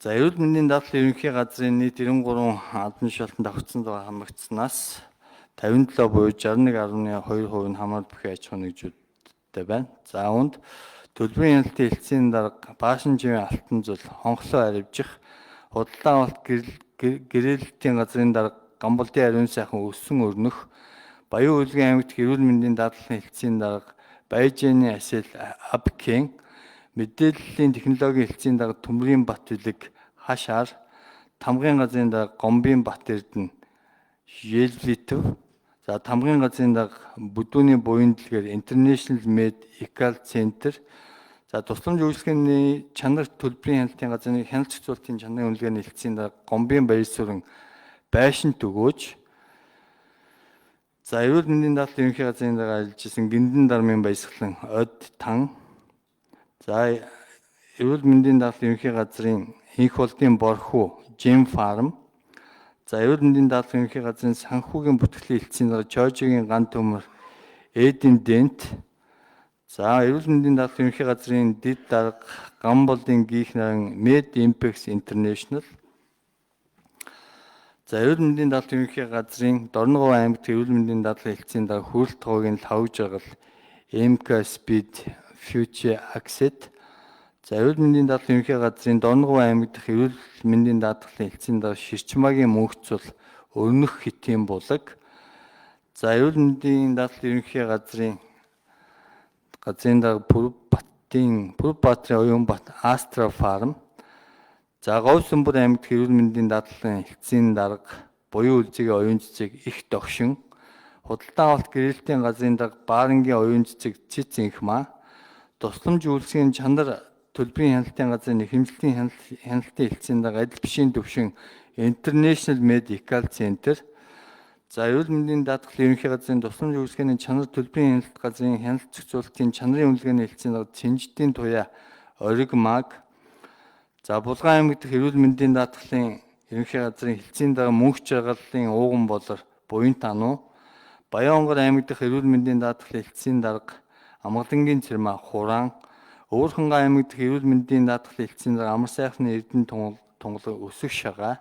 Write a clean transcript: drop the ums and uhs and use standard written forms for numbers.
За, эрүүл мэндийн даатгалын ерөнхий газрын нийт 93 албан тушаалтанд давхцсан байгаа хамрагдсанаас 57 буюу 61.2% нь хамаар бүхий аж ахуйн нэгжүүдтэй байна. За, үүнд төлбөрийн хяналтын хэлтсийн дарга Баашинжийн Алтан зул, Хонхлоо аривжих, худалдан авалт гэрээлтийн газрын дарга Гамболдын ариун сайхан өссөн өрнөх, Баян үйлгийн аймагт эрүүл мэндийн даатгалын хэлтсийн дарга Байжэны Асел Абкен, мэдээллийн технологийн хэлтсийн дарга Төмрийн Бат Билэг Хашаар, Тамгын газрын дарга Гомбын Бат Эрдэнэ Елвитв, за Тамгын газрын дарга Бүдүүний буян дэлгэр International Medical Center, за тусламж үйлчилгээний чанар төлбөрийн хяналтын газрын хяналт зохицуулалтын чанарын үнэлгээний хэлтсийн дарга Гомбын Баярсүрэн байшинт өгөөж, за эрүүл мэндийн даатгалын ерөнхий газрын дарга ажиллаж исэн Гиндэн дармын баясгалан Од Тан, за эрүүл мэндийн даатгалын ерөнхий газрын Инх болдын Борхуу Жим Фарм, за эрүүл мэндийн даатгалын ерөнхий газрын санхүүгийн бүртгэлийн хэлтсийн дарга Чожигийн ган төмөр Эден Дент, за эрүүл мэндийн даатгалын ерөнхий газрын дэд дарга Гам болдын гих наран Med Impex International, за эрүүл мэндийн даатгалын ерөнхий газрын Дорноговь аймагт эрүүл мэндийн даатгалын хэлтсийн дарга Хүрэл тоог лхавг жаргал MK Speed Future Asset, за эрүүл мэндийн даатгалын ерөнхий газрын Дорноговь аймаг дахь эрүүл мэндийн даатгалын хэлтсийн дарга Ширчмагийн мөнх цул Өрнөх хитийн булаг, за эрүүл мэндийн даатгалын ерөнхий газрын дарга Пүрв Баатарын оюун бат Астра Фарм, за Говь Сүмбэр аймаг дахь эрүүл мэндийн даатгалын хэлтсийн дарга буян үлзигийн оюун цэцэг их догшин, худалдан авалт гэрээлтийн газрын дарга Баарангийн оюун цэцэг Цэц Инхмаа, тусламж үйлчилгээний чанар төлбөрийн хяналтын газрын хэмжилтийн хяналтын хэлтсийн дарга адил бишийн төвшин International Medical Center, за эрүүл мэндийн даатгалын ерөнхий газрын тусламж үйлчилгээний чанар төлбөрийн хяналт газрын хяналт зохицуулалтын чанарын үнэлгээний хэлтсийн дарга Цэнжидийн туяа Ориг Маг, за Булган аймаг дахь эрүүл мэндийн даатгалын ерөнхий газрын хэлтсийн дарга мөнх жаргалын ууган болор Буян тануу, Баян-Онгор аймаг дахь эрүүл мэндийн даатгалын хэлтсийн дарга Амгалангийн Цэрмаа Хураан, Өвөрхангай аймаг дахь эрүүл мэндийн даатгалын хэлтсийн дарга Амар сайхны Эрдэнэ тунгалаг Өсөг шагаа,